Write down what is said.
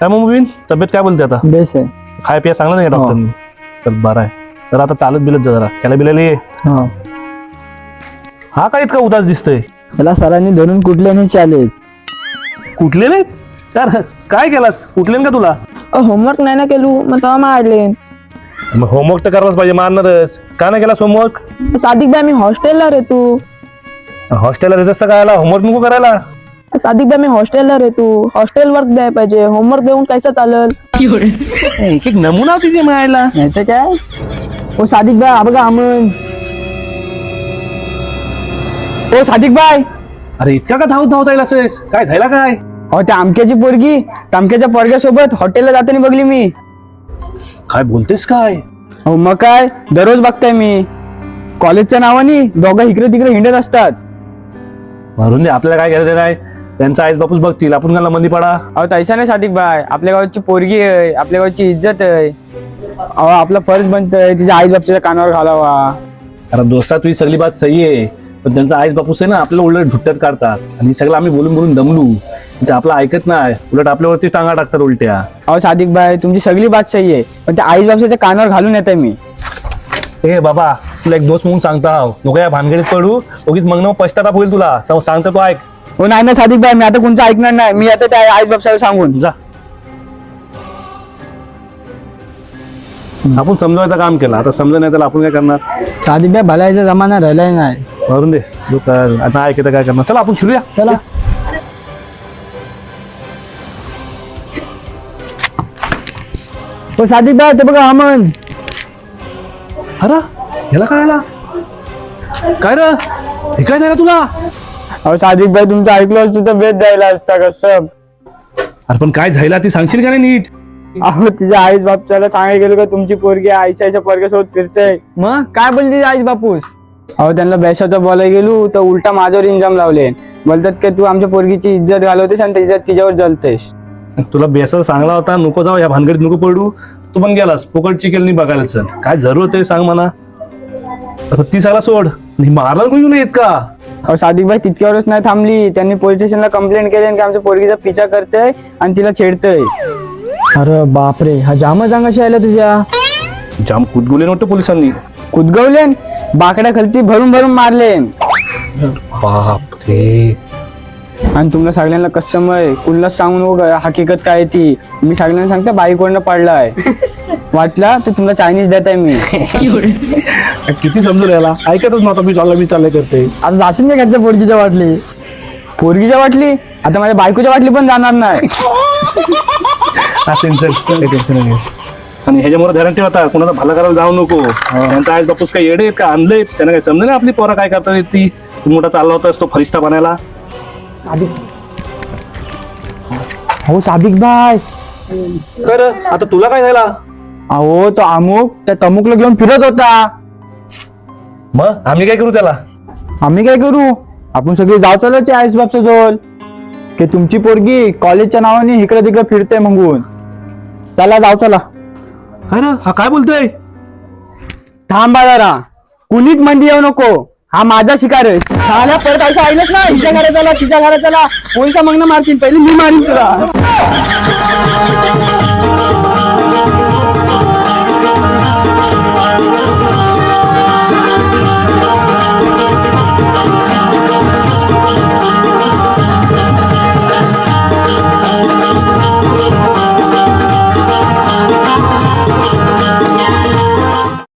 काय मग मुबीन, तब्येत काय बोलते आता? बेस आहे. खाय पिया चांगलं नाही का डॉक्टरनी? तर बरं आहे. तर आता चालत बिलत जा जरा, त्याला बिलायला ये. हा. हा काय इतका उदास दिसतोय? त्याला सरांनी धरून कुठले नाही चालेल. कुठले नाही तर काय केलास? कुठले का तुला? होमवर्क नाही ना केलू, मग तेव्हा मारले. मग होमवर्क तर करायलाच पाहिजे, मारणारच. का नाही केलास होमवर्क? सादिक भाई, मी हॉस्टेलला रे तू. हॉस्टेलला रेत काय आला, होमवर्क नको करायला? सादिक भाई, मी हॉस्टेलला रे तू. हॉस्टेल वर्क द्याय पाहिजे, होमवर्क देऊन कैसा चालेल? एक एक नमुना तिथे मिळायला. नाही तर काय. ओ सादिक भाई, हा बघा अमन. ओ सादिक भाई. अरे, इतका का धावत धावत आला असेस? काय झाला काय? अहो, त्या आमक्याची पोरगी तामक्याच्या पोरग्यासोबत हॉटेलला जाताना बघली मी. काय बोलतेस काय? हो मग काय, दररोज बघताय मी. कॉलेजच्या नावाने दोघं इकडे तिकडे हिंडत असतात. मारून दे, आपल्याला काय करायचं नाही. त्यांचा आईस बापूस बघतील, आपण त्यांना मंदी पडा. अहो, तैसा नाही सादिक भाई, आपल्या गावची पोरगी आहे, आपल्या गावची इज्जत आहे. अहो, आपला फर्ज बनतोय तिच्या आई बापच्या कानावर घालावा. अरे दोस्ता, तुझी सगळी बात सही आहे, पण त्यांचा आईस बापूस आहे ना, आपल्याला उलट झुट्ट्यात काढतात आणि सगळं आम्ही बोलून बोलून दमलू. ते आपलं ऐकत नाही, उलट आपल्यावरती टांगा टाकतात उलट्या. अहो सादिक भाई, तुमची सगळी बात सही आहे, पण त्या आई बापच्या कानावर घालून येत आहे मी. ए बाबा, तुला एक दोस्त म्हणून सांगता आहो, नको या भानगडीत पडू. उगीच मग ना पश्चाताप होईल तुला. सांगता तो ऐक. हो नाही ना सादिक भाई, मी आता कोणतं ऐकणार नाही. मी आता त्या आई बापसाला सांगून जा. आपण समजवायचं काम केलं, आता समजा नाही त्याला, आपण काय करणार? सादिक भाई, भलायचा जमाना राहिलाय नाही. मारून दे जो काय आता ऐकतं, काय करणार. चला, आपण फिरूया. चला. ओ सादिक भाई, ते बघा अमन. अरे, ह्याला काय आला काय रे? हे काय झालं तुला? अहो सादिक भाई, तुमचं ऐकलं असतं तर बेत जायला असता कसं. अरे, पण काय झालं ती सांगशील का नाही नीट? अहो, तिच्या आईच बापच्याला सांगायला गेलो का तुमची पोरगी आईच्या आईच्या पोरग्यासोबत फिरते. मग काय बोलली तिची आईस बापूस? अहो, त्यांना बेशाचं बोलायला गेलो तर उलटा माझ्यावर इंजाम लावले. बोलतात की तू आमच्या पोरगीची इज्जत घालवतेस आणि तिच्या तिच्यावर जलतेस. तुला बेसा चांगला होता, नको जाऊ या भानगडीत, नको पडू. तू पण गेलास फुकटची केली बघायला. चल, काय जरूरत आहे सांग मला? आता ती सगळा सोड, आणि मारला कोणी नाही का? अहो सादिक भाई, तितक्यावरच नाही थांबली. त्यांनी पोलीस स्टेशनला कंप्लेंट केली की आमच्या पोरगीचा पिछा करतय आणि तिला छेडतय. अरे बापरे, हा जामच अंगाशी आला तुझ्या. जाम कुदगुले नव्हते पोलिसांनी. कुदगवले, बाकड्या खलती भरून भरून मारले. बापरे. आणि तुम्हाला सगळ्यांना कसम आहे, कुणालाच सांगू नको हकीकत काय आहे ती. मी सगळ्यांना सांगतो बाईकडनं पडलाय. वाटला तर तुम्हाला चायनीज देत आहे मी. किती समजून याला, ऐकतच नव्हता. मी चालला, मी चाललंय करते. आता जाशील नाही घरच्या पोरगीच्या वाटली? पोरगीच्या वाटली, आता माझ्या बायकोच्या वाटली पण जाणार नाही. असेल चल, काही टेन्शन नाही. आणि ह्याच्यामुळे ध्यान ठेव, आता कोणाचा भला करायला जाऊ नको. त्यांचा आई बापूस काय येडे आहेत का आणले? त्यांना काही समजे ना आपली पोरं काय करतात ती. तू मोठा चालला होतास तो फरिश्ता बनायला. सादिक, हो सादिक भाई. कर, आता तुला काय झाला? अहो, तो अमुक त्या तमुकला घेऊन फिरत होता. मग आम्ही काय करू त्याला? आम्ही काय करू? आपण सगळे जाऊ चालायचे आईस बापचा जवळ की तुमची पोरगी कॉलेजच्या नावाने इकडे तिकडे फिरते म्हणून. चला, जाऊ चला. काय ना, हा काय बोलतोय? थांबा जरा, कुणीच मंदी येऊ नको. हा माझा शिकार आहे. साल्या, परत असं आईलच ना, हिच्या घरात चला, तिच्या घरात चला, पोलिसा मगनं मारतील, पहिले मी मारीन तुला.